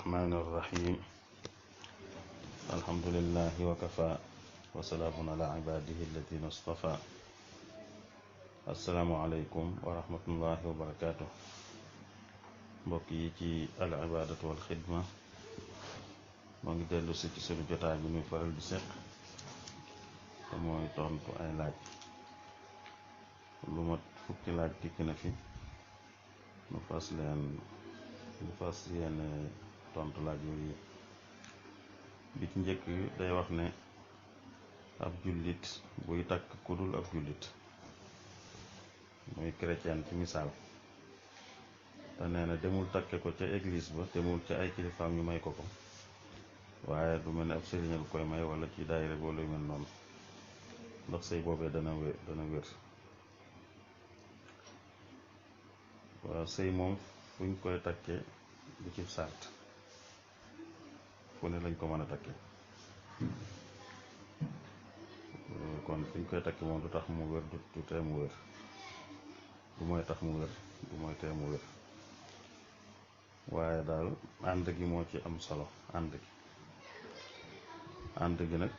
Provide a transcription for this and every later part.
الرحمن الرحيم الحمد لله وكفى وسلام على عباده الذين اصطفى السلام عليكم ورحمة الله وبركاته بقيتي العبادة والخدمة مانغي ديلو سي سونو جوتاي بي نوي فارال دي سيق تا موي تونتو اي لاج لوما فوكي لاج ديك na fi nu fas leen tontu laaj yooyu bi ci njëkk day wax ne ab jullit buy takk kudul ab jullit muy chrétien ci misaal te nee na demul takke ko ca église ba demul ca ay kilifaam ñu may ko ko waaye du mel ne ab sëriñal koy may wala ci daayira wala yu mel noonu ndax sëy boobee dana wér waaw sëy moom fuñ koy takkee du ci sart fu ne lañ ko mën a takkee kon fuñ koy takkee moom du tax mu wér du tee mu wér du mooy tax mu wér du mooy tee mu wér waaye daal ànd gi moo ci am solo ànd gi nag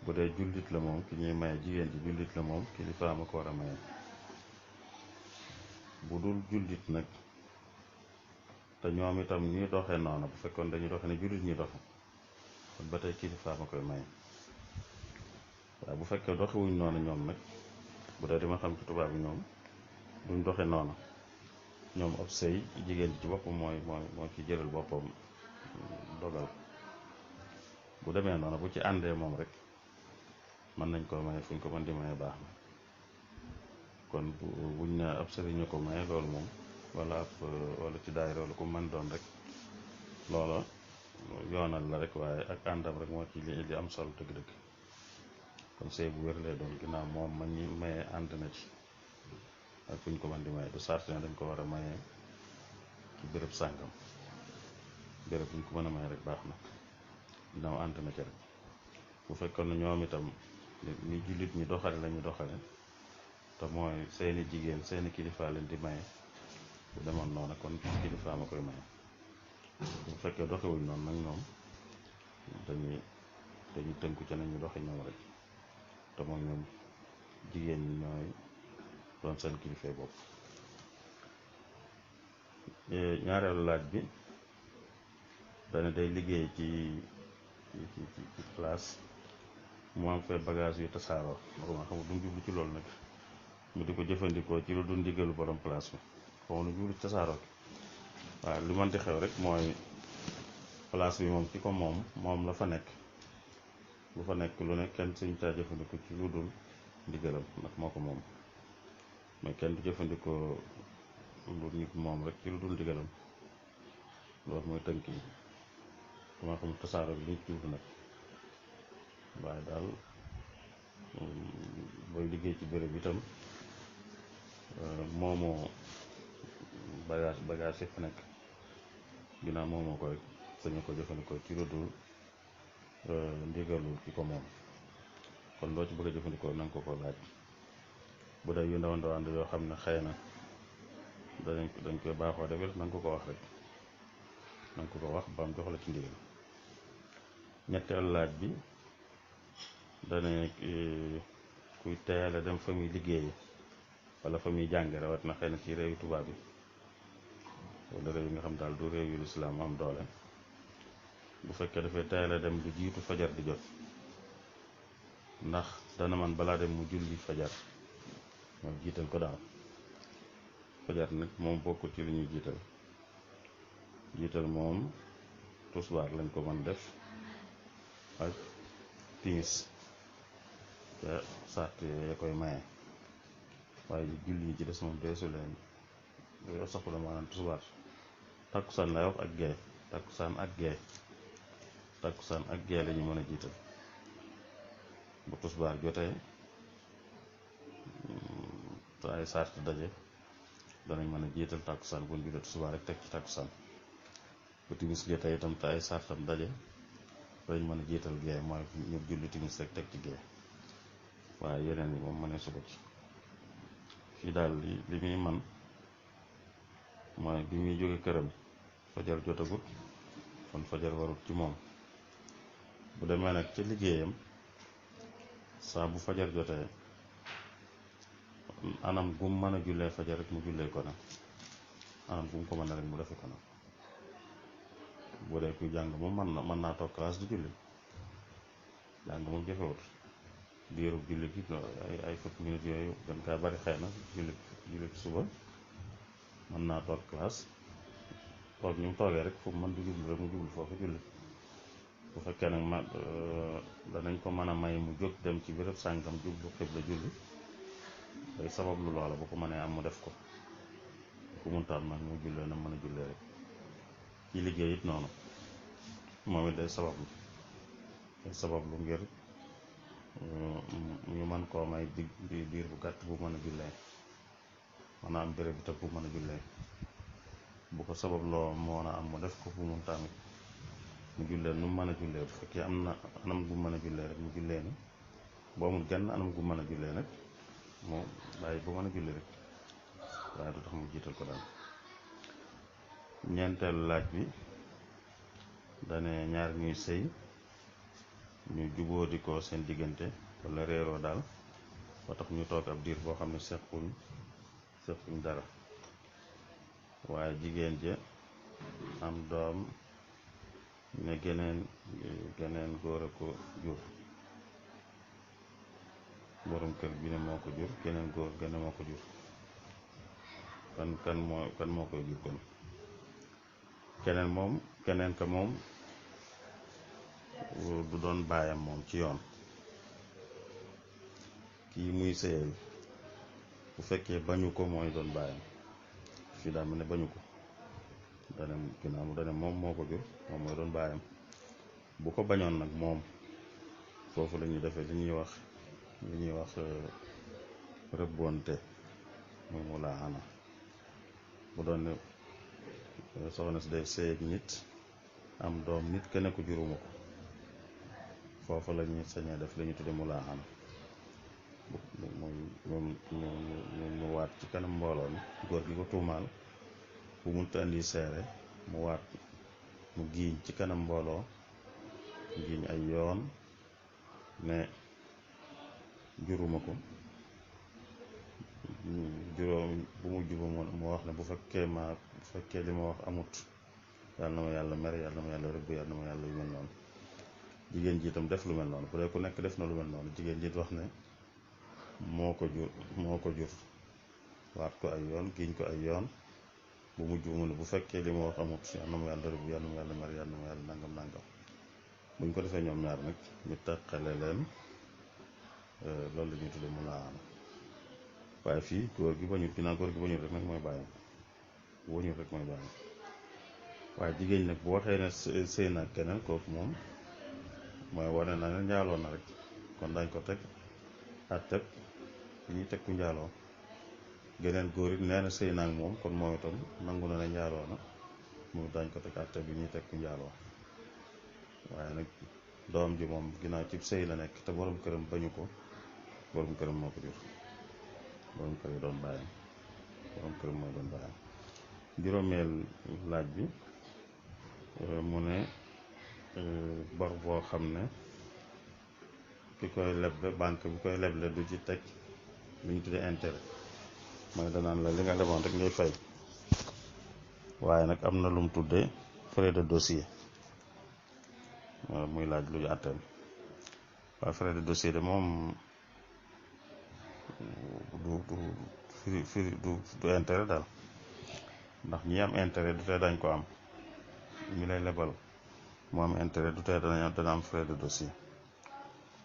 bu dee jullit la moom ki ñuy maye jigéen ji jullit la moom kilifaam a ko war a maye bu dul jullit nag te ñoom itam ñuy doxee noonu bu fekkoon dañuy doxe ne jullit ñi doxe kon ba tey kilifa ma koy may waaye bu fekkee doxewuñ noonu ñoom nag bu dee dama xam ci tubaab bi ñoom duñ doxe noonu ñoom ab sëy jigéen ci boppam mooy ci jëlal boppam dogal bu demee noonu bu ci àndee moom rek mën nañ koo maye fuñ ko mën di maye baax na kon buñ ne ab sëriñ ko maye loolu moom wala ci daayira wala ku mën doon rek loola yoonal la rek waaye ak àndam rek moo ci li am solo dëgg-dëgg kon sëy bu wér lay doon ginnaaw moom man ñi maye ànd na ci ak fuñ ko mën di maye du sart ne dañ ko war a maye ci béréb sàngam béréb buñ ko mën a maye rek baax na ginnaaw ànd na ci rek bu fekkoon ne ñoom itam ni jullit ñi doxale lañu doxale te mooy seeni jigéen seeni kilifa leen di maye bu demoon noonu kon kilifa ma koy maye bu fekkee doxewuñ noonu nag ñoom dañuy tënku ca nañu doxe ñoom rek te mooy ñoom jigéen ñi ñooy doon seen kilifay bopp ñaareelu laaj bi dana day liggéey ci place mu am fee bagage yu tasaaroo ma xam du jublu ci loolu nag mu di ko jëfandikoo ci lu dul ndigalu borom place bi xaw lu jublu ci tasaaroo waaw lu mënti xew rek mooy place bi moom ci ko moom la fa nekk lu fa nekk lu ne kenn suñ taa jëfandikoo ci lu dul ndigalam ndax moo ko moom mais kenn du jëfandikoo lu nit moom rek ci lu dul ndigalam loolu mooy tënk yi dama xam tasaaroo bi liñ jublu nag waaye daal booy liggéey ci béréb itam moomoo bagage yi fa nekk ginnaaw moomoo ko rek sañu ko jëfandikoo ci lu dul ndigalul ki ko moom kon loo ci bëgg a jëfandikoo na nga ko laaj bu dee yu ndaw ndawand yoo xam ne xëy na dañ koy baaxoo defee na nga ko wax rek na nga ko wax ba mu jox la ci ndigal ñetteelu laaj bi dane kuy teel a dem fa muy liggéey wala fa muy jànge rawat na xëy na ci réew tubaab yi wala réew yi nga xam daal du réew yu lislaam am doole bu fekkee dafay teel a dem lu jiitu fajar di jot ndax dana man balaa dem mu julli fajar mooy jiital ko daal fajar nag moom bokkul ci li ñuy jiital moom tusbaar lañ ko mën def ak timis te sart yooyu koy maye waaye julli yi ci des moom deesu leen yooyu saxula maanaam tusbaar takkusaan lay wax ak gee takkusaan ak gee lañu mën a jiital bu tusbaar jotee te ay sart daje danañ mën a jiital takkusaan bu ñu jullee tusbaar rek teg ci takkusaan bu timis jotee itam te ay sartam daje danañ mën a jiital gee mooy ñu julli timis rek teg ci gee waaye yeneen yi moom mënee su ko ci fii daal li muy man mooy bi muy jóge këram fajar jotagut kon fajar warut ci moom. bu demee nag ci liggéeyam saa bu fajar jotee anam gum mën a jullee fajar rek mu jullee ko nag anam gum ko mën a rek mu defe ko nag. bu dee kuy jàng moom mën naa toog classe di julli jàng moom jafewut diiru julli gi ay fukki minutes yooyu gën kaa bari xëy na julli suba mën naa toog classe toog ñu mu toogee rek fu mu mën di jublu rek mu jublu foofu julli. bu fekkee nag danañ ko mën a may mu jóg dem ci béréb sàngam jublu xibla julli day sabab lu loola bu ko mënee am mu def ko ku muntaan nag mu jullee na mën a jullee rek. ci liggéey it noonu moom it day sabablu ngir ñu mën koo may diir bu gàtt bu mën a jullee mën a am béréb bi tam bu mën a jullee bu ko sabab loo moo a am mu def ko bu mun tamit mu jullee nu mu mën a jullee bu fekkee am na anam gu mën a jullee rek mu jullee ni boo amul genn anam gu mën a jullee nag moo bàyyi bu mën a jullee rek waaye du tax mu jiital ko daal. ñeenteelu laaj bi dane ñaar ñuy sëy ñu juboo di ko seen diggante wala réeroo daal ba tax ñu toog ab diir boo xam ne sequñ dara waaye jigéen ja am doom ne geneen góor a ko jur borom kër bi ne moo ko jur geneen góor gene moo ko jur kan moo koy jur kon keneen ka moom du doon baayam moom ci yoon. kii muy sëyal bu fekkee bañu ko mooy doon baayam fii daa mel ne bañu ko dane moom moo ko jur moom mooy doon baayam. bu ko bañoon nag moom foofu la ñuy defee li ñuy wax rëbbonte muy mu laa ana bu doon ne soxna si day sëy ak nit am doom nit ke ne ko juruma ko foofu la ñuy sañee def li ñu tudde mu laa ana mu waat ci kanam mbooloo mi góor gi ko tuumaal bu munta andi seere mu waat mu giiñ ci kanam mbooloo giiñ ay yoon ne juruma ko juróom bu mujj ba mu wax ne bu fekkee li ma wax amut yàlla na ma yàlla mere yàlla na ma yàlla rëbb yàlla na ma yàlla yu mel noonu. jigéen ji itam def lu mel noonu bu dee ku nekk def na lu mel noonu jigéen ji wax ne moo ko jur waat ko ay yoon giiñ ko ay yoon bu mujj mu ne bu fekkee li ma wax amut yàlla na ma yàlla rëbb yàlla na ma yàlla mere yàlla na ma yàlla nangam nangam. buñ ko defee ñoom ñaar nag ñu taqale leen loolu la ñuy tudde mu laana. waaye fii góor gi bañut ginnaaw góor gi bañut rek nag mooy bàyyam bu bañut rek mooy bàyyam waaye jigéen nag bu waxee ne sëy na keneen kooku moom mooy wane na ne njaaloo na rek kon dañ ko teg àtteb yi ñuy teg ku njaaloo. geneen góor it nee na sëy na ak moom kon moom itam nangu na ne njaaloo na moom dañ ko teg àtteb yi ñuy teg ku njaaloo. waaye nag doom ji moom ginnaaw ci sëy la nekk te borom këram bañu ko borom këram moo ko jur borom kër yi doon bàyyam borom këram mooy doon bàyyam. juróomeel laaj bi mu ne bor boo xam ne ki koy leble banque bi koy leble du ci teg li ñu tuddee intérêt mooy danaan la li nga leboon rek ngay fay waaye nag am na lu mu tuddee frais de dossier muy laaj lu ñu àtteem. waaye frais de dossier de moom du intérêt daal ndax ñi am intérêt du tee dañ ko am ñi lay lebal mu am intérêt du tee dana am frais de dossier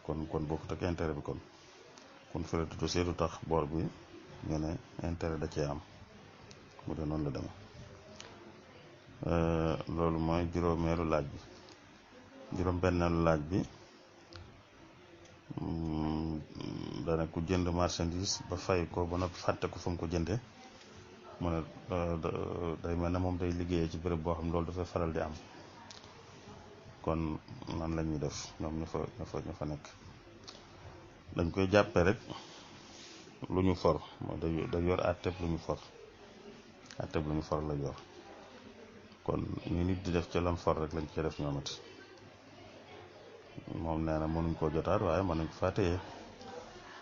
kon bokkut ak intérêt bi kon frais de dossier du tax bor bi ñu ne intérêt da cee am bu dee noonu la deme. loolu mooy juróomeelu laaj bi. juróom-benneelu laaj bi dana ku jënd marchandise ba fay ko ba noppi fàtte ko fa mu ko jënde mu ne day mel ne moom day liggéeyee ci béréb boo xam ne loolu dafay faral di am kon nan la ñuy def ñoom ñu fa nekk. dañ koy jàppe rek lu ñu for mooy day yor àtteb lu ñu for la yor kon ni nit di def ci lam for rek lañ ci def ñoom it moom nee na mënuñ koo jotaat waaye mën nañ ko faa téye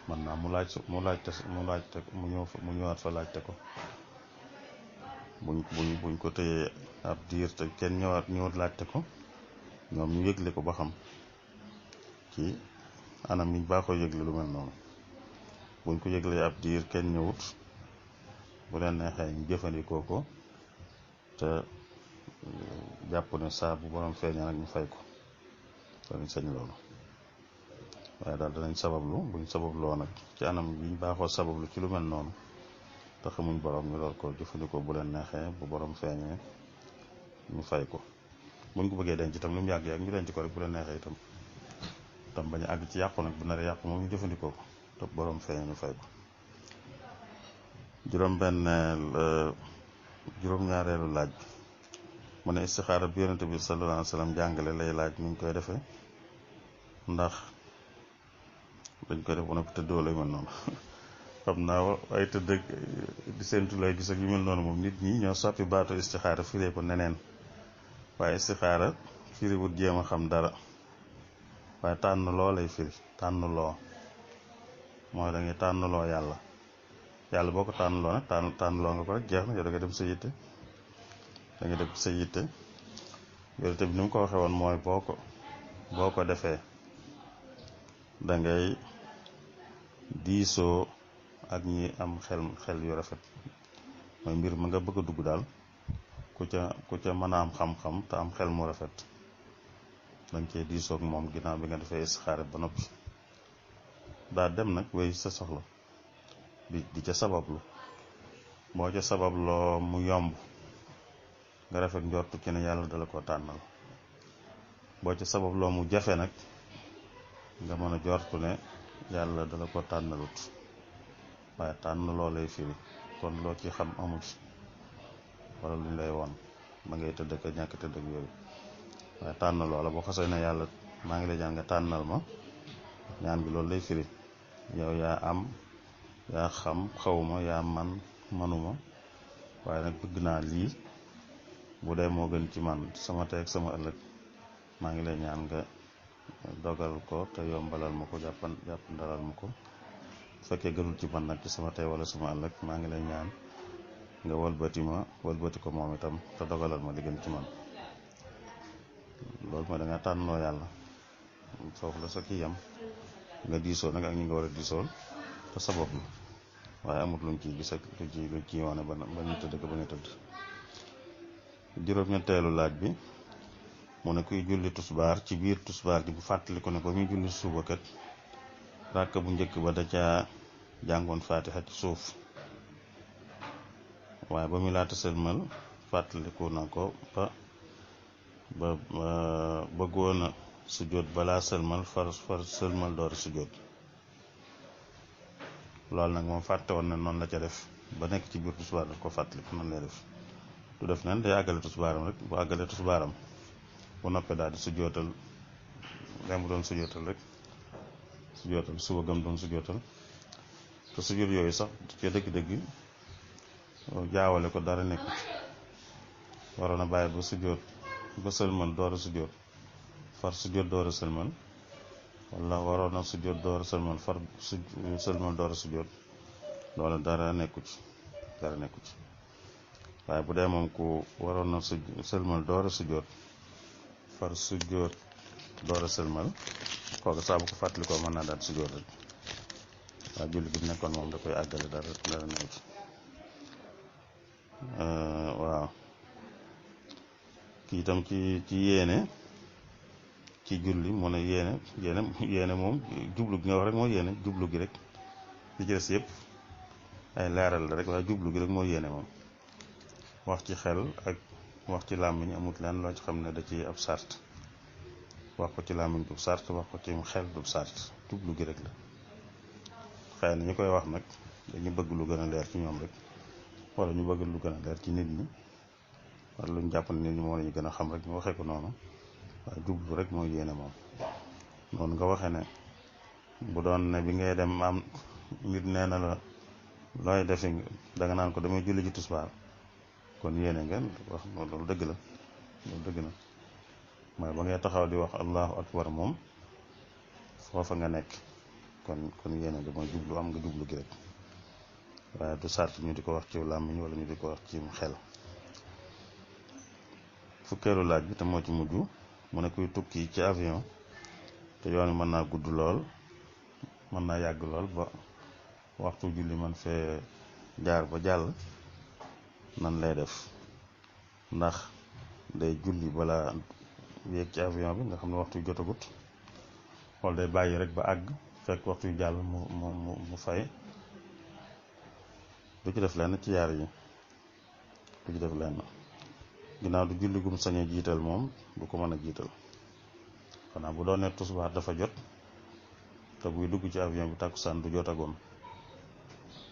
mën naa mu laajte mu ñëwaat fa laajte ko buñ ko téyee ab diir te kenn ñëwut laajte ko ñoom ñu yëgle ko ba xam ci anam yiñ baaxoo yëgle lu mel noonu buñ ko yëglee ab diir kenn ñëwut bu leen neexee ñu jëfandikoo ko te jàpp ne saa bu borom feeñee nag ñu fay ko danañ sañ loolu waaye daal danañ sabablu buñ sababloo nag ci anam yiñ baaxoo sabablu ci lu mel noonu te xamuñ borom ñu door ko jëfandikoo bu leen neexee bu borom feeñee ñu fay ko buñ ko bëggee denc itam lu mu yàgg ñu denc ko rek bu leen neexee itam bañ a àgg ci yàqu nag bu naree yàqu moom ñu jëfandikoo ko te borom feeñee ñu fay ko juróom-ñaareelu laaj bi mu ne istixaara bi yonent bi sallallahu alayhi wa sallam jàngale lay laaj nuñ koy defee ndax dañ koy def bu noppi tëddoo lay mel noonu xam naa ay tëdd di seentu lay gis ak yu mel noonu moom nit ñi ñoo soppi baatu istixaara firee ko neneen waaye istixaara firi wut jéem a xam dara waaye tànn loo lay firi tànn loo mooy da ngay tànn loo yàlla boo ko tànn loo nag tànn loo nga ko rek jeex na yow da nga dem sa yitte yooyu tamit ni mu ko waxee woon mooy boo ko defee da ngay diisoo ak ñi am xel yu rafet mooy mbir ma nga bëgg a dugg daal ku ca mën a am xam-xam te am xel mu rafet danga cee diisoo ak moom ginnaaw bi nga defee istixaara ba noppi daa dem nag wéy sa soxla di ca sabablu boo ca sababloo mu yomb nga rafet njortu ci ne yàlla dala ko tànnal boo ca sababloo mu jafe nag nga mën a jortu ne yàlla dala ko tànnalut waaye tànn loo lay firi kon loo ci xam amul wala luñ lay woon ba ngay tëdd ak ñàkk tëdd ak yooyu waaye tànn loola boo xasee ne yàlla maa ngi lay ñaan nga tànnal ma ñaan bi loolu lay firi yow yaa am yaa xam xawma yaa manuma waaye nag bëgg naa lii bu dee moo gën ci man sama tey ak sama ëllëg maa ngi lay ñaan nga dogal ko te yombalal ma ko jàppandalal ma ko bu fekkee gënul ci man nag ci sama tey wala sama ëllëg maa ngi lay ñaan nga wëlbati ko moom itam te dogalal ma li gën ci man loolu mooy da nga tànnoo yàlla foofu la sa kii yam nga diisoo nag ak ñi nga war a diisool te sabab la waaye amut luñ ciy gis ak luñ ciy wane ba ñu tëdd ko ba nga tëdd juróom-ñetteelu laaj bi mu ne kuy julli tusbaar ci biir tusbaar ji bu fàttali ko ne ba muy julli suba kat ràkk bu njëkk ba da caa jàngoon faatiha ci suuf waaye ba muy laata sëlmal fàttaliku na ko ba bëggoon a sujjóot balaa sëlmal far sëlmal door a sujjóot loolu nag moom fàtte woon na noonu la ca def ba nekk ci biir tusbaar daf ko fàttaliku noonu lay def du def nen day àggale tusbaaram rek bu àggale tusbaaram bu noppee daal di sujjóotal ngay mu doon sujjóotal rek sujjóotal suba gam doon sujjóotal te sujjóot yooyu sax ci dëgg-dëgg jaawale ko dara nekk waroon a bàyyi ba sujjóot ba sëlmal door a sujjóot far sujjóot door a sëlmal wala waroon a sujjóot door a sëlmal far sëlmal door a sujjóot loolu dara nekku ci waaye bu dee moom ku waroon na sëlmal door a sujjóot far sujjóot door a sëlmal kooku saa bu ko fàttalikoo mën naa daal sujjóot rek waaye julli bi nekkoon moom da koy àggale dara nekku ci waaw kii itam ci yéene ci julli mu ne yéene moom jublu gi nga wax rek moo yéene jublu gi rek li ci des yëpp ay leeral la rek waaye jublu gi rek moo yéene moom wax ci xel ak wax ci làmmiñ amut leen loo ci xam ne da ci ab sart wax ko ci làmmiñ du sart wax ko ci xel du sart jublu gi rek la xëy na ñu koy wax nag dañu bëgg lu gën a leer ci ñoom rek wala ñu bëgg lu gën a leer ci nit ñi wala lu ñu jàpp ne nit ñi moo la ñu gën a xam rek ñu waxee ko noonu waaye jublu rek mooy yéene moom noonu nga waxee ne bu doon ne bi ngay dem am nit nee na la looy defi danga naan ko damay julli ji tusbaar kon yéene ngeen wax loolu dëgg la mooy ba ngay taxaw di wax allahu akbar moom foofa nga nekk kon yéene bi mooy jublu am nga jublu gi rek waaye du sart ñu di ko wax ci làmmiñ wala ñu di ko wax ci xel. fukkeelu laaj bi te moo ci mujj mu ne kuy tukki ci avion te yoon wi mën naa gudd lool mën naa yàgg lool ba waxtu julli man fee jaar ba jàll nan lay def ndax day julli balaa yéeg ci avion bi nga xam ne waxtu jotagut xool day bàyyi rek ba àgg fekk waxtu yu jàll mu fay du ci def lenn ci yaar yi du ci def lenn ginnaaw du julli gum sañ a jiital moom du ko mën a jiital xanaa bu doon ne tisbaar dafa jot te buy dugg ci avion bi takkusaan du jotagoon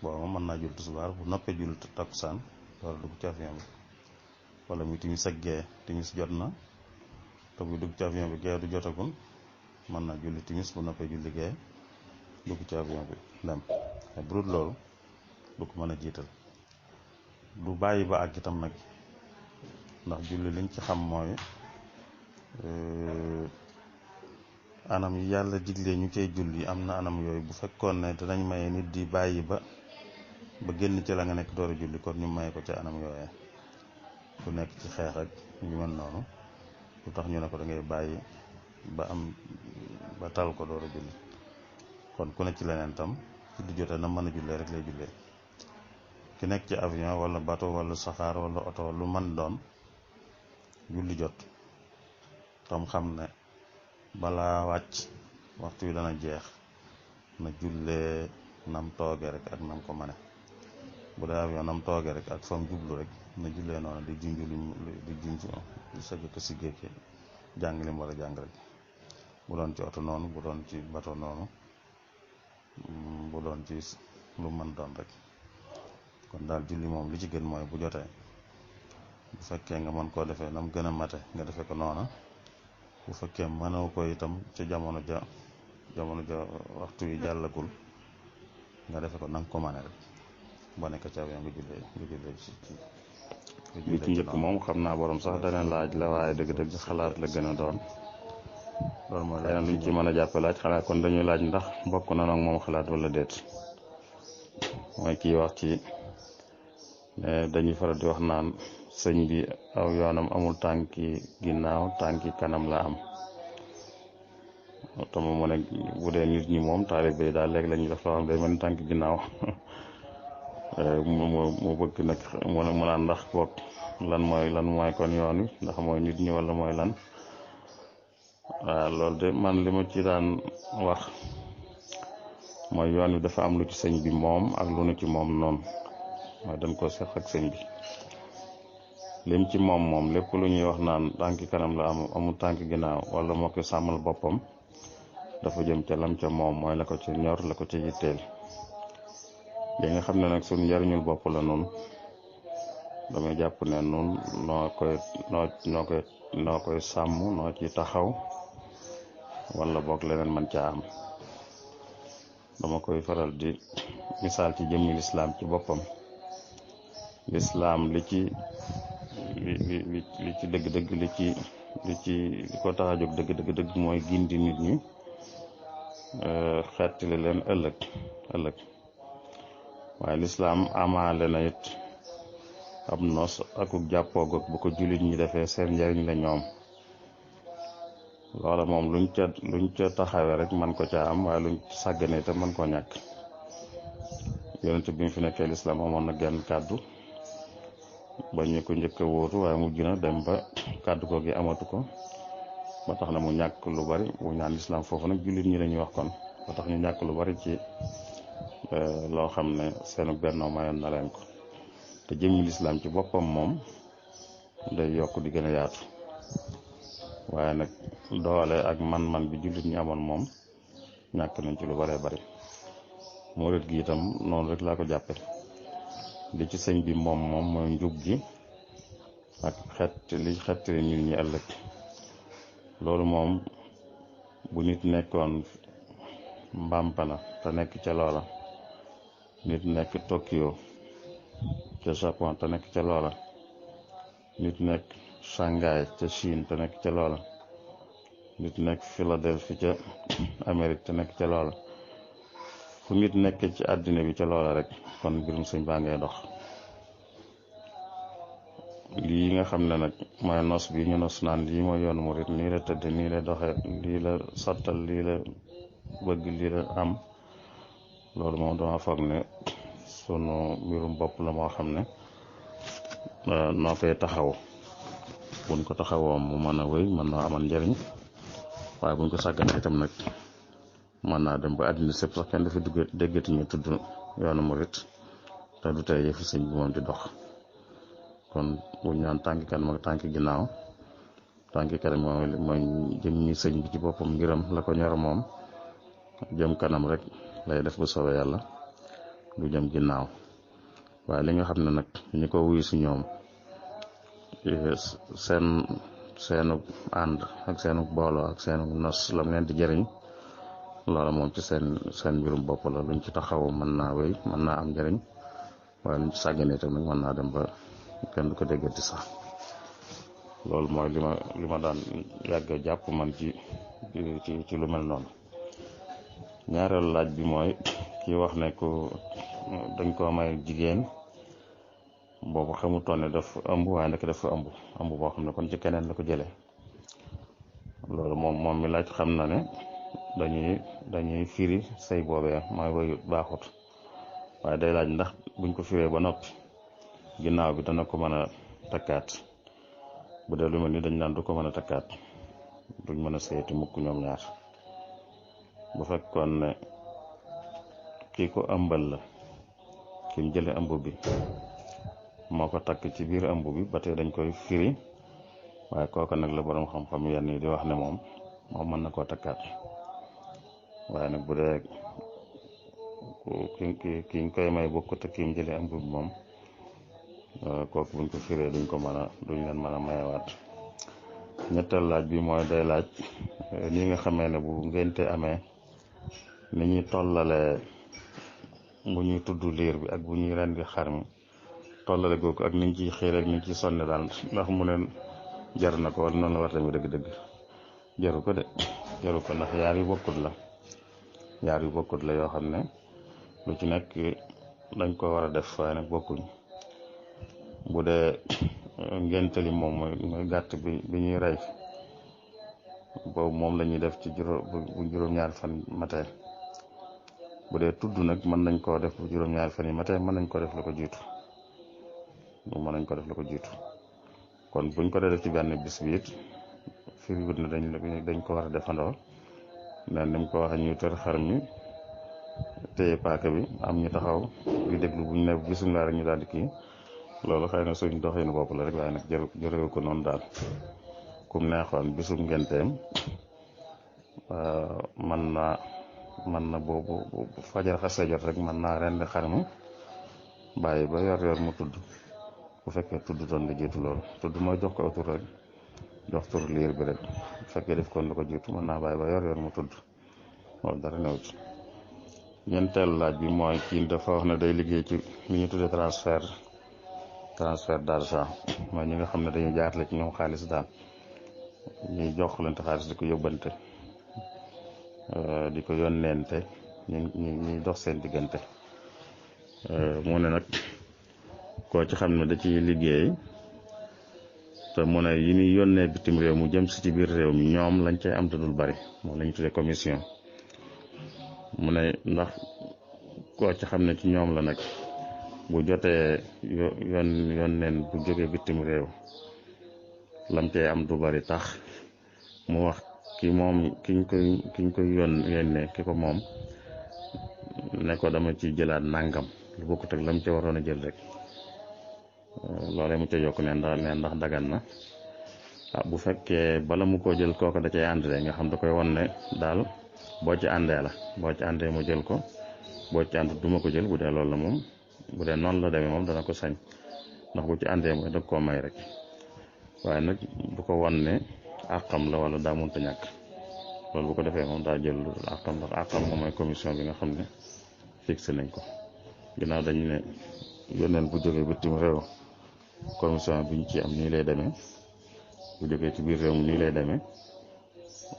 booba moom mën naa jul tisbaar bu noppee jul takkusaan war a dugg ci avion bi wala muy timis ak gee timis jot na te buy dugg ci avion bi gee du jotagoon mën naa julli timis bu noppee julli gee dugg ci avion bi dem mais bu dul loolu du ko mën a jiital du bàyyi ba àgg itam nag ndax julli liñ ci xam mooy anam yi yàlla diglee ñu cey julli am na anam yooyu bu fekkoon ne danañ maye nit di bàyyi ba génn ci la nga nekk door a julli kon ñu maye ko ca anam yooyee ku nekk ci xeex ak ñu mel noonu lu tax ñu ne ko da ngay bàyyi ba tal ko door a julli kon ku nekk ci leneen tam ci du jotee na mën a jullee rek lay jullee ki nekk ci avion wala bateau wala saxaar wala oto lu mën doon julli jot tam xam ne balaa wàcc waxtu wi dana jeex na jullee nam tooge rek ak nam ko mane bu dee avion nam tooge rek ak fam jublu rek na jullee noonu di junju di sëgg ko si géej jàng lim war a jàng rek bu doon ci oto noonu bu doon ci bateau noonu bu doon ci lu mën doon rek kon daal julli moom li ci gën mooy bu jotee bu fekkee nga mën koo defee nam gën a mate nga defee ko noona bu fekkee mënoo ko itam ca jamono ja waxtu yi jàllagul nga defe ko nanga ko mane rek boo nekk ci avion nga jullee ci njëkk moom xam naa borom sax dana laaj la waaye dëgg-dëgg xalaat la gën a doon loolu mooy leneen luñ ci mën a jàppe laaj xanaa kon dañuy laaj ndax bokk na nag moom xalaat wala déet mooy kii wax ci dañuy faral di wax naan sëñ bi aw yoonam amul tànki ginnaaw tànki kanam la am te mu ne bu dee nit ñi moom taalibe daal léegi la ñuy def loo xam day mel ni tànki ginnaaw mu bëgg nag mu naan ndax boog lan mooy kon yoon wi ndax mooy nit ñi wala mooy lan waaw loolu de man li ma ci daan wax mooy yoon wi dafa am lu ci sëñ bi moom ak lu nu ci moom noonu mooy dañ ko seq ak sëñ bi lim ci moom lépp lu ñuy wax naan tànki kanam la amul tànki ginnaaw wala moo ko sàmmal boppam dafa jëm ca lam ca moom mooy la ko ci ñor la ko ci yitteel li nga xam ne nag suñ njariñul bopp la noonu damay jàpp ne noonu noo koy sàmm noo ci taxaw wala boog leneen man caa am dama koy faral di misaal ci jëmmi lislaam ci boppam lislaam li ci dëgg-dëgg li ko tax a jóg dëgg mooy gindi nit ñi xettali leen ëllëg waaye lislaam amaale na it ab nos akuk jàppoo goog bu ko jullit ñi defee seen njariñ la ñoom loola moom luñ ca taxawee rek man ko caa am waaye luñ sàggane te man koo ñàkk yonent bi mu fi nekkee lislaam amoon na genn kàddu ba ñu ko njëkk a wóotu waaye mujj na dem ba kàddu ko gi amatu ko ba tax na mu ñàkk lu bari bu ñaan lislaam foofu nag jullit ñi lañuy wax kon ba tax ñu ñàkk lu bari ci loo xam ne seenu bennoo mayoon na leen ko te jëmmi lislaam ci boppam moom day yokk di gën a yaatu waaye nag doole ak man-man bi jullit ñi amoon moom ñàkk nañ ci lu baree bari murit gi itam noonu rek laa ko jàppe li ci sëñ bi moom mooy njub gi ak xettali nit ñi ëllëg loolu moom bu nit nekkoon Mbampana te nekk ca loola nit nekk Tokyo ca Japon te nekk ca loola nit nekk Shanghai ca Chine te nekk ca loola, nit nekk Philadelphie ca Amérique te nekk ca loola, fu nit nekk ci àddina bi ca loola rek kon mbirum sëñ baa ngay dox. lii nga xam ne nag mooy nos bi ñu nos naan lii mooy yoonu murit nii la tëdd nii la doxe lii la sottal lii la bëgg lii la am, loolu moom dama foog ne sunu mbirum bopp la moo xam ne noo koy taxaw. buñ ko taxawoo mu mën a wéy mën naa amal njariñ, waaye buñ ko sàgganee itam nag mën naa dem ba àddina sépp sax kenn dafa déggati ñu tudd yoonu murit te du tey yëfi sëñ bi moom di dox. kon buñ naan tànki kanam ak tànki ginnaaw, tànki kanam mooy jëm ñi sëñ bi ci boppam ngiram la ko ñor moom jëm kanam rek lay def bu soobee yàlla, du jëm ginnaaw. waaye li nga xam ne nag ñi ko wuyu si ñoom seenu ànd ak seenu booloo ak seenu nos lam leen di jëriñ, loola moom ci seen mbirum bopp la. luñ ci taxaw mën naa wéy mën naa am njëriñ, waaye luñ ci sàgganee tam nag mën naa dem ba kenn du ko déggati sax. loolu mooy li ma daan yàgg jàpp man ci lu mel noonu. ñaareelu laaj bi mooy kii wax ne ku dañ koo may jigéen boobu xamutoon ne daf ëmb, waaye nag dafa ëmb boo xam ne kon ci keneen la ko jëlee. loolu moom mi laaj xam na ne dañuy firi sëy boobee mooy wayut baaxut, waaye day laaj ndax buñ ko firee ba noppi ginnaaw bi dana ko mën a takkaat. bu dee lu mel ni dañ naan du ko mën a takkaat, duñ mën a sëyati mukk ñoom ñaar. bu fekkoon ne kii ko ëmbal la, ki mu jële ëmb bi moo ko takk ci biir ëmb bi, ba tey dañ koy firi, waaye kooka nag la borom xam-xam yenn yi di wax ne moom mën na koo takkaat. waaye nag bu dee ki ñu koy may bokkut te ki mu jële ëmb bi moom, kooku buñ ko firee duñ leen mën a mayewaat. ñetteel laaj bi mooy day laaj ni nga xamee ne bu ngénte amee ni ñuy tollale bu ñuy tudd liir bi ak bu ñuy rendi xar mi, tollale googu ak niñ ciy xiir ak niñ ciy sonne daal, ndax mu neen jar na ko wala noonu la war tamit dëgg-dëgg jaru ko de. jaru ko ndax yaar yu bokkut la yoo xam ne lu ci nekk dañ ko war a def, waaye nag bokkuñ. bu dee ngéntali moom mooy gàtt bi ñuy rey, boobu moom la ñuy def ci bu juróom-ñaari fan matee. bu dee tudd nag mën nañ koo def bu juróom-ñaari fan yi matee, mën nañ ko def la ko jiitu. kon buñ ko def ci benn bis bi it firiwut na dañ ko war a defandoo. nen ni mu ko waxee ñu tër xar mi téye paaka bi, am ñu taxaw di déglu buñ ne bisimilah rek ñu daal di kii. loolu xëy na suñ doxinu bopp la rek, waaye nag jërewu ko noonu daal. kum neexoon bisum ngenteem man na boobu fajar xasee jot rek mën naa rendi xar mi bàyyi ba yor mu tudd, bu fekkee tudd doon la jiitu. loolu tudd mooy jox ko aw tur rek, jox tur liir bi rek. bu fekkee def kon la ko jiitu mën naa bàyyi ba yor mu tudd, loolu dara new ci. ñeenteelu laaj bi mooy kii dafa wax ne day liggéey ci li ñu tuddee transfert d'argent, mooy ñi nga xam ne dañuy jaarale ci ñoom xaalis daal, ñuy joxlante xaalis di ko yóbbante, di ko yónneente ñi dox seen diggante. mu ne nag koo ci xam ne da ciy liggéey te mu ne yi ñuy yónnee bitim réew mu jëm si ci biir réew mi ñoom lañ cay am te dul bari, moom la ñu tuddee commission. mu ne ndax koo ci xam ne ci ñoom la nag bu jotee yónneen bu jógee bitim réew lam cay am du bari, tax mu wax kiñ koy yónnee ki ko moom ne ko dama ci jëlaat nangam lu bokkut ak lam ca waroon a jël rek. loolee mu ca yokk ne ndax dagan na. bu fekkee bala mu ko jël kooku da cay ànd de, nga xam da koy won ne daal boo ci àndee mu jël ko, boo ci ànd duma ko jël. bu dee loolu la moom, bu dee noonu la demee moom dana ko sañ, ndax bu ci àndee mooy dag koo may rek. waaye nag bu ko won ne àqam la wala daa mënta ñàkk, loolu bu ko defee moom daa jël àqam, ndax àqam moom mooy commission bi nga xam ne fixé nañ ko. ginnaaw dañu ne yónneen bu jógee bitim réew commission biñ ci am nii lay demee bu jógee ci biir réew mi nii lay demee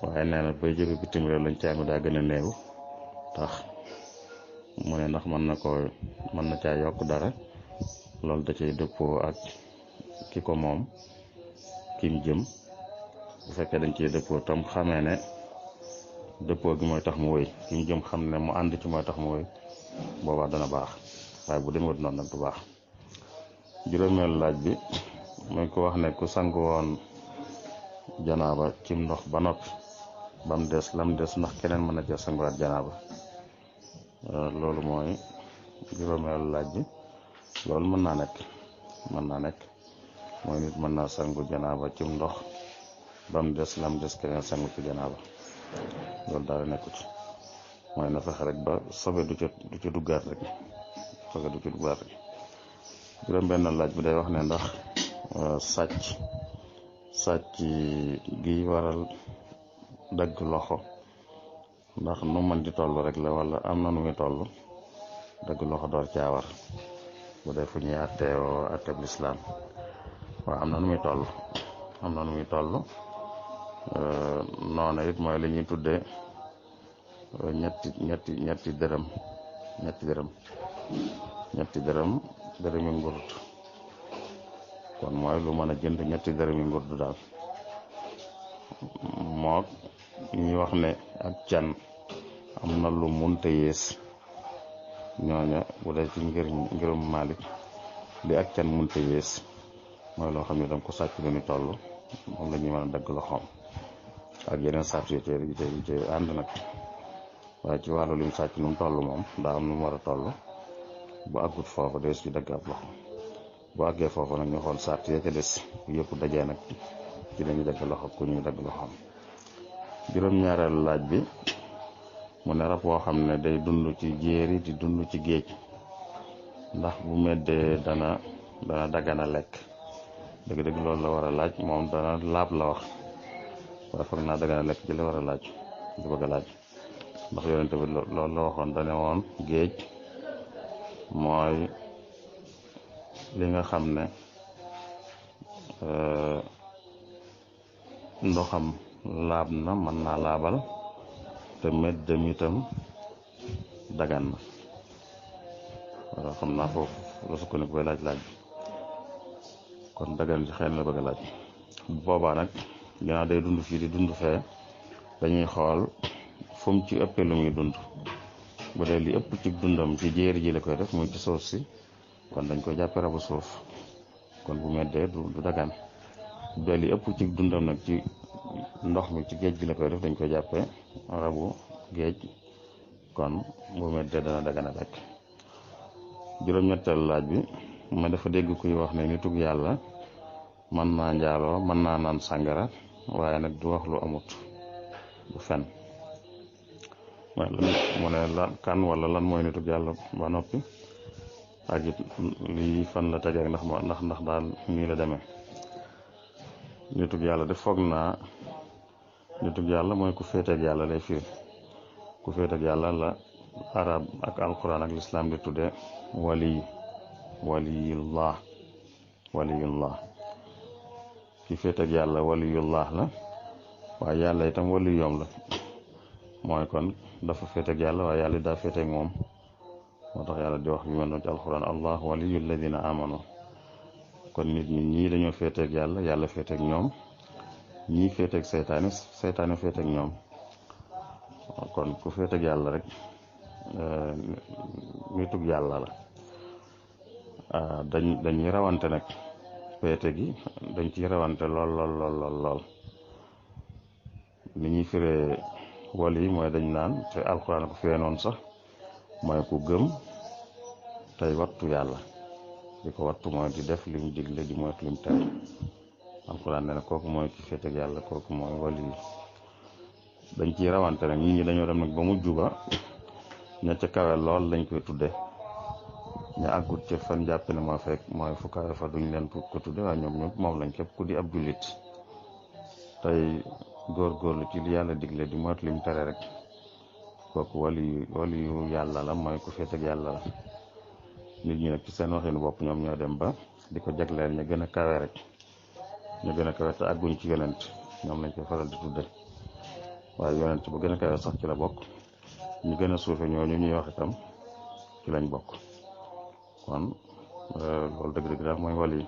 waaye nee na bay jóge bitim réew lañ ci am daa gën a néew tax mu ne ndax mën na caa yokk dara loolu da cay dëppoo ak ki ko moom kim jëm bu fekkee dañ cee dëppoo tam xamee ne dëppoo gi mooy tax mu wéy kim jëm xam ne mu ànd ci mooy tax mu wéy boobaa dana baax waaye bu demewut noonu nag du baax. juróomeelu laaj bi mooy ko wax ne ku sangu woon janaaba cim ndox ba noppi ba mu des lam des ndax keneen mën na cee sanguwaat janaaba loolu mooy juróomeelu laaj bi. loolu mën naa nekk mooy nit mën naa sangu janaaba cim ndox ba mu des lam des keneen sangu ci janaaba loolu daal nekku ci mooy na fexe rek ba sobe du ca duggaat rek juróom-benn laaj bi day wax ne ndax sàcc gi waral dagg loxo ndax nu mën di toll rek la wala am na nu muy toll dagg loxo door caa war bu dee fu ñuy atteb lislaam waaw am na nu muy toll noona it mooy li ñuy tuddee ñetti dërëmi ngurut kon mooy lu mën a jënd ñetti dërëmi ngurut daal mook ñi wax ne ak can am na lu munta yées ñooña bu dee ci ngirum Malik li ak can munta yées mooy loo xam ne danga ko sàcc lu ni toll moom la ñuy mën a dagg loxoom ak yeneen sart yu ci ànd nag waaye ci wàllu lim sàcc nu mu toll moom daa am nu mu war a toll bu àggut foofu des ci dagg ab loxo bu àggee foofu nag ñu xool sart ya ca des yëpp dajee nag ci lañuy dagg loxo ku ñuy dagg loxoom. juróom-ñaareelu laaj bi mu ne rab woo xam ne day dund ci jéeri di dund ci géej ndax bu meddee dana dagana lekk dëgg-dëgg loolu la war a laaj moom dana laab la wax waaye foog naa dagana lekk ci la war a laaj di bëgg a laaj ndax yonente bi loolu la waxoon dane woon géej mooy li nga xam ne ndoxam laab na mën naa laabal te meddam itam dagan na waaw xam naa foofu la sukkandiku koy laaj bi kon dagan ci xëy na la bëgg a laaj bu boobaa nag ginnaaw day dund fii di dund fee dañuy xool fu mu ci ëppee lu muy dund bu dee li ëpp ci dundam ci jéeri ji la koy def muy ci suuf si kon dañ koy jàppe rabu suuf kon bu meddee du dagan bu dee li ëpp ci dundam nag ci ndox mi ci géej gi la koy def dañ koy jàppe rabu géej kon bu meddee dana dagan a lekk. juróom-ñetteelu laaj bi ma dafa dégg kuy wax ne nitug yàlla mën naa njaaloo mën naa naan sàngara waaye nag du wax lu amut du fen mu ne kan wala lan mooy nitug yàlla ba noppi ak it lii fan la tege ndax daal nii la demee. nitug yàlla de foog naa nitug yàlla mooy ku féeteeg yàlla lay firi ku féeteeg yàlla la arab ak alquran ak lislaam di tudde waliyullah ki féeteeg yàlla waliyullah la waaye yàlla itam waliyom la mooy kon dafa féeteeg yàlla waaye yàlla daa féeteeg moom moo tax yàlla di wax bi mel noonu ci alquran allah waliyu alladina amanu kon nit ñi ñii dañoo féeteeg yàlla yàlla féeteeg ñoom ñii féeteeg seytaane féeteeg ñoom kon ku féeteeg yàlla rek nitug yàlla la dañuy rawante nag féete gi dañ ciy rawante lool ni ñuy firee wali yi mooy dañ naan te alxuraan ko firee noonu sax mooy ku gëm tey wattu yàlla di ko wattu mooy di def lim digle di moytu lim tere alxuraan ne na kooku mooy ki féeteeg yàlla kooku mooy wali yi dañ ciy rawante nag nit ñi dañoo dem nag ba mujj ba ña ca kawe lool lañ koy tudde ña àggut ca fan jàpp ne mooy fu kawe fa duñ leen ko tudde waaye ñoom ñëpp moom lañ képp ku di ab jullit tey góorgóorlu ci li yàlla digle di moytu lim tere rek kooku wali yu yàlla la mooy ku féeteeg yàlla la nit ñi nag ci seen waxinu bopp ñoom ñoo dem ba di ko jagleel ñu gën a kawe rek ñu gën a kawe te àgguñ ci yonent ñoom lañ koy faral di tudde waaye yonent bu gën a kawe sax ci la bokk ñu gën a suufe ñooñu ñuy wax itam ci lañ bokk kon loolu dëgg-dëgg daal mooy wali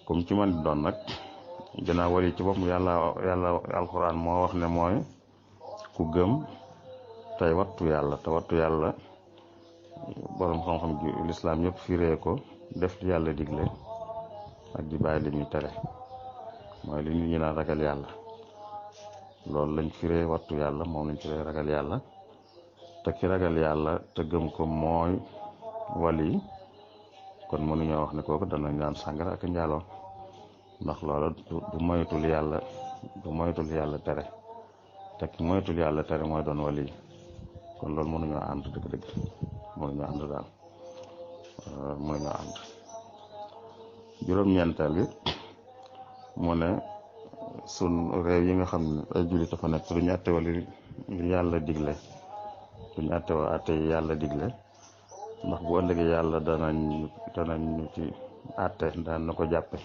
comme ci man di doon nag ginnaaw wali ci bopp yàlla alxuraan moo wax ne mooy ku gëm tey wattu yàlla te wattu yàlla borom xam-xam ji lislaam yëpp firee ko def li yàlla digle ak di bàyyi li ñuy tere mooy li nit ñi naan ragal yàlla loolu lañ firee wattu yàlla moom lañ firee ragal yàlla te ki ragal yàlla te gëm ko mooy wali kon mënuñoo wax ne kooku danañ naan sàngara ak njaaloo ndax loola du moytul yàlla tere te ki moytul yàlla tere mooy doon wali kon loolu mënuñoo ànd dëgg-dëgg mënuñoo ànd daal mënuñoo ànd juróom-ñeenteel bi mu ne sun réew yi nga xam ne ay jullit dafa nekk duñu àtte wala li yàlla digle duñu àtte wa àtte yi yàlla digle ndax bu ëllëgee yàlla danañ ñu ci àtte daan na ko jàppe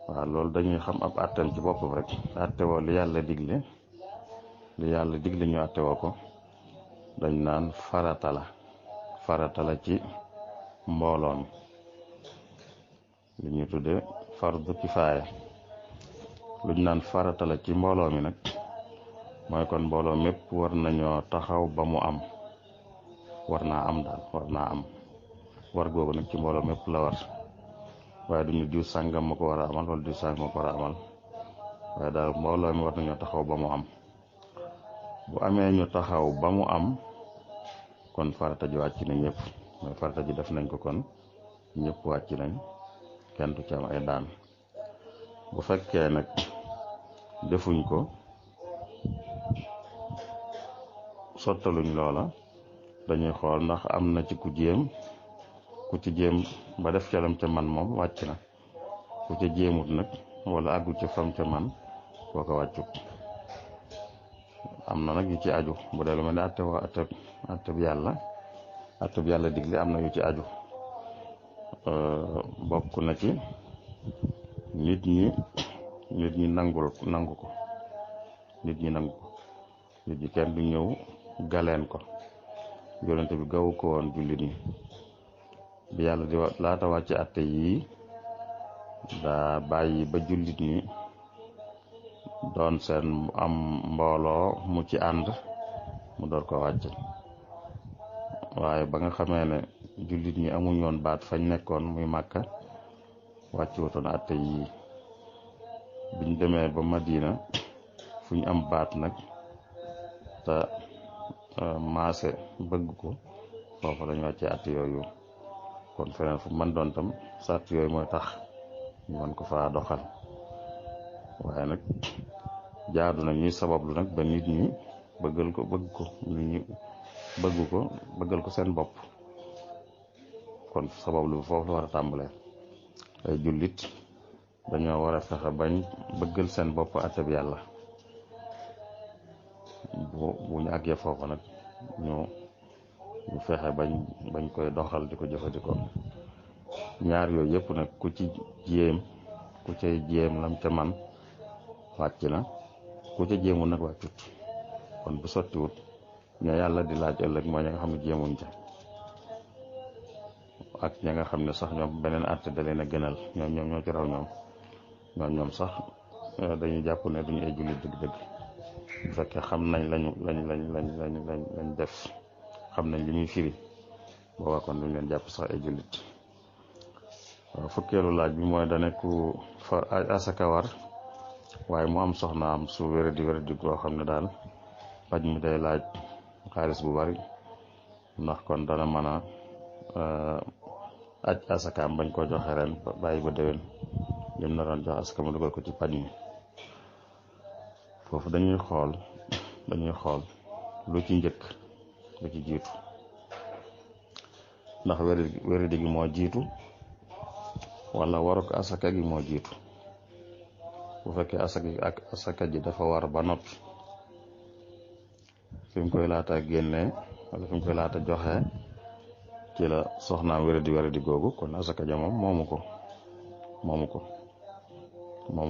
waaw loolu dañuy xam ab àtteem ci boppam rek àtte woo li yàlla digle ñu àtte woo ko dañ naan farata la ci mbooloo mi li ñuy tudde fardu kifaaya luñ naan farata la ci mbooloo mi nag mooy kon mbooloo mépp war nañoo taxaw ba mu am war naa am war googu nag ci mbooloo mépp la war waaye duñu diw sàngam ma ko war a amal wala diw sàngam ma ko war a amal waaye daal mbooloo mi war nañoo taxaw ba mu am bu amee ñu taxaw ba mu am kon farata ji wàcc na ñëpp mooy farata ji def nañ ko kon ñëpp wàcc nañ kenn du ci am ay daan bu fekkee nag defuñ ko sottaluñ loola dañuy xool ndax am na ci ku ci jéem ba def calam ca man moom wàcc na ku ca jéemut nag wala àggu ca fam ca man kooka wàccut am na nag yu ci aju bu dee lu mel ne atteb yàlla digle am na yu ci aju bokk na ci nit ñi nangu ko nit ñi kenn du ñëw galeen ko yonente bi gawu ko woon jullit ñi bi yàlla di laata wàcc atte yii daa bàyyi ba jullit ñi doon seen am mbooloo mu ci ànd mu door ko wàcc waaye ba nga xamee ne jullit ñi amuñ woon baat fañ nekkoon muy Màkka wàcc wutoon atte yii biñ demee ba Madina fu ñu am baat nag te maase bëgg ko foofu lañ wàccee atte yooyu kon feneen fu man doon tam sart yooyu mooy tax ñu mën ko faa doxal waaye nag jaadu na ñuy sabablu nag ba nit ñi bëggal ko seen bopp kon sabablu bi foofu la war a tàmbalee ay jullit dañoo war a fexe bañ bëggal seen bopp àtteb yàlla bu ñu àggee foofu nag ñu fexe bañ koy doxal di ko jëfandikoo ñaar yooyu yëpp nag ku cay jéem lam ca man wàcc na ku ca jéemul nag wàccut kon bu sottiwut ña yàlla di laaj ëllëg mooy ña nga xam ne jéemuñ ca ak ña nga xam ne sax ñoom beneen àtte da leen a gënal ñoom ñoo ci raw ñoom sax dañuy jàpp ne duñu ay jullit dëgg-dëgg bu fekkee xam nañ lañ def xam nañ li muy firi booba kon duñ leen jàpp sax ay jullit waaw fukkeelu laaj bi mooy da nekk fa asaka war waaye mu am soxnaam su wéradi goo xam ne daal paj mi day laaj xaalis bu bari ndax kon dana mën a aj asakaam bañ ko joxe ren bàyyi ba déwén lim na doon jox asaka mu dugal ko ci paj mi foofu dañuy xool lu ci njëkk lu ci jiitu ndax wéradi gi moo jiitu wala waruk asaka gi moo jiitu bu fekkee asaka ji dafa war ba noppi fi mu koy laata génnee wala fi mu koy laata joxe ci la soxnaam wéradi googu kon asaka ja moom moomu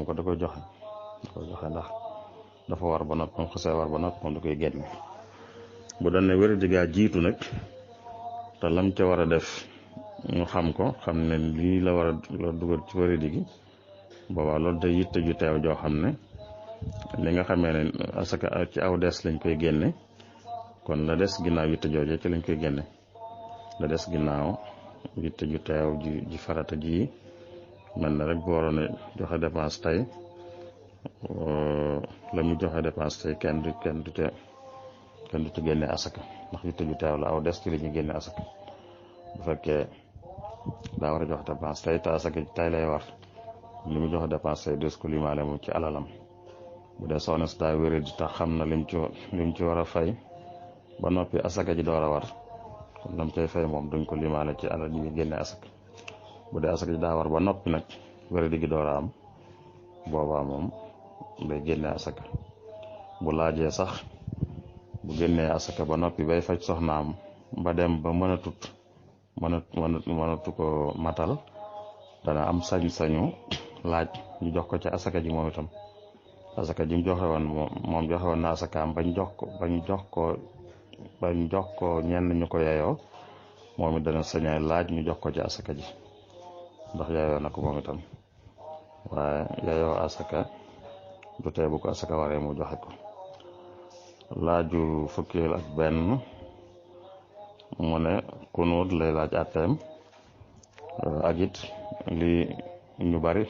ko da koy joxe ndax dafa war ba noppi moom xasee war ba noppi moom da koy génne. bu doon ne wéradi gaa jiitu nag te lam ca war a def ñu xam ko xam ne lii la war a dugal ci wéradi gi boobaa loolu day yitte ju teew joo xam ne li nga xamee ne asaka ci aw des lañ koy génne kon la des ginnaaw yitte jooje ci lañ koy génne la des ginnaaw yitte ju teew ji farata ji mel na rek bu waroon a joxe dépense tey la mu joxe dépense tey kenn du ci génne asaka ndax yitte ju teew la aw des ci la ñuy génne asaka bu fekkee daa war a joxe dépense tey te asaka tey lay war li mu joxe dépense tey des ko limaale moom ci alalam bu dee soxna si daa wéré di tax xam na lim ci war a fay ba noppi asaka ji door a war kon lam cay fay moom duñ ko limaale ci alal yi génne asaka bu dee asaka ji daa war ba noppi nag wéré di gi door a am boobaa moom day génne asaka bu laajee sax bu génnee asaka ba noppi bay faj soxnaam ba dem ba mënatu ko matal dana am sañ-sañu laaj ñu jox ko ci asaka ji moom itam asaka ji mu joxe woon moom joxe woon na asakaam bañ jox ko ñenn ñu ko yeyoo moom it dana sañay laaj ñu jox ko ci asaka ji ndax yeyoo na ko moom itam waaye yeyoo asaka du tee bu ko asaka waree mu joxe ko. laaju fukkeel ak benn mu ne kunuut lay laaj àtteem ak it li ñu bari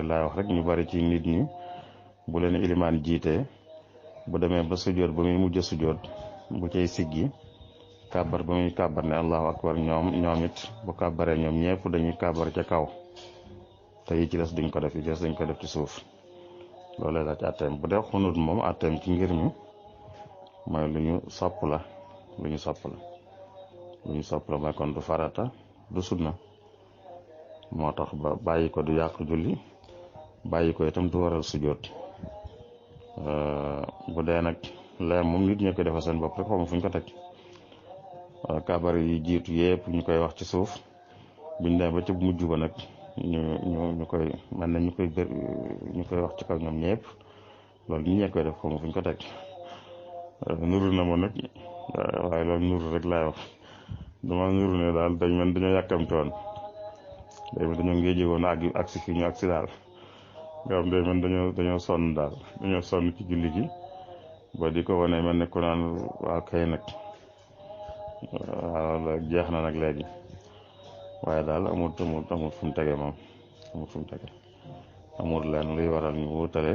laay wax rek ñu bari ci nit ñi bu leen ilimaan jiitee bu demee ba sujjóot ba muy mujj sujjóot bu cay siggi kàbbar ba muy kàbbar ne allahu akbar ñoom it bu kàbbaree ñoom ñëpp dañuy kàbbar ca kaw te yi ci des duñ ko def yi ci des dañ ko def ci suuf loolu lay laaj àtteem bu dee xunuut moom àtteem ci ngir mi mooy lu ñu sopp la mooy kon du farata du sunna moo tax ba bàyyi ko du yàq julli bàyyi ko itam du waral sujjóot bu dee nag lee moom nit ñi koy defal seen bopp rek xaw ma fu ñu ko teg kabar yi jiitu yëpp ñu koy wax ci suuf buñ demee ba ci mujj ba nag ñu koy mën na ñu koy wax ci kaw ñoom ñëpp loolu nit ñi koy def xaw ma fu ñu ko teg nuru na ma nag waaye loolu nuru rek laay wax dama nuru ne daal dañoo yàkkamti woon day man dañoo ngéeje woon ak si fii ñu ak si daal nga xam day man dañoo sonn daal dañoo sonn ci julli gi ba di ko wane mel ne ku naan waaw kay nag waaw jeex na nag léegi waaye daal amul fu mu tege moom amul leen luy waral ñu wutale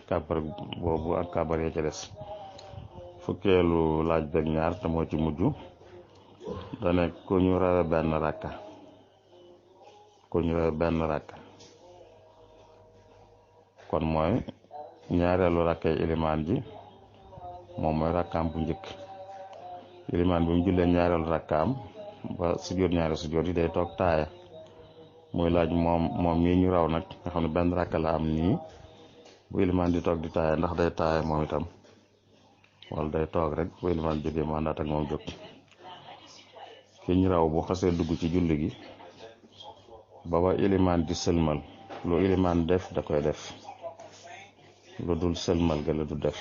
kàbbar boobu ak kàbbar ya ca des. fukkeelu laaj beeg ñaar te moo ci mujj da nekk ku ñu rawe benn rakka kon mooy ñaareelu rakkay ilimaan ji moom mooy rakkaam bu njëkk ilimaan bi mu jullee ñaareelu rakkaam ba sujjóot ñaari sujjóot yi day toog taaya muy laaj moom mii ñu raw nag nga xam ne benn rakka la am nii bu ilimaan di toog di taaya ndax day taaya moom itam wala day toog rek bu ilimaan jógee mu àndaat ak moom jóg ki ñu raw bu xasee dugg ci julli gi ba ilimaan di sëlmal lu ilimaan def da koy def lu dul sëlmal ga la du def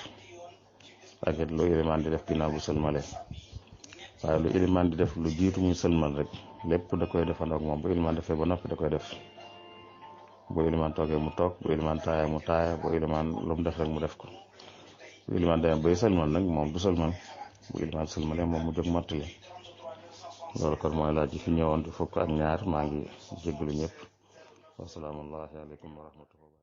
ak it lu ilimaan di def ginnaaw bu sëlmalee waaye lu ilimaan di def lu jiitu muy sëlmal rek lépp da koy defandoo ak moom bu ilimaan defee ba noppi da koy def bu ilimaan toogee mu toog bu ilimaan taaya mu taaya bu ilimaan lu mu def rek mu def ko bu ilimaan demee bay sëlmal nag moom du sëlmal bu ilimaan sëlmalee moom mu jóg mottali loolu kon mooy laaj fi ñëwoon di fukk ak ñaar maa ngi jéggalu ñëpp wasalaamu aleykum wa rahmatulah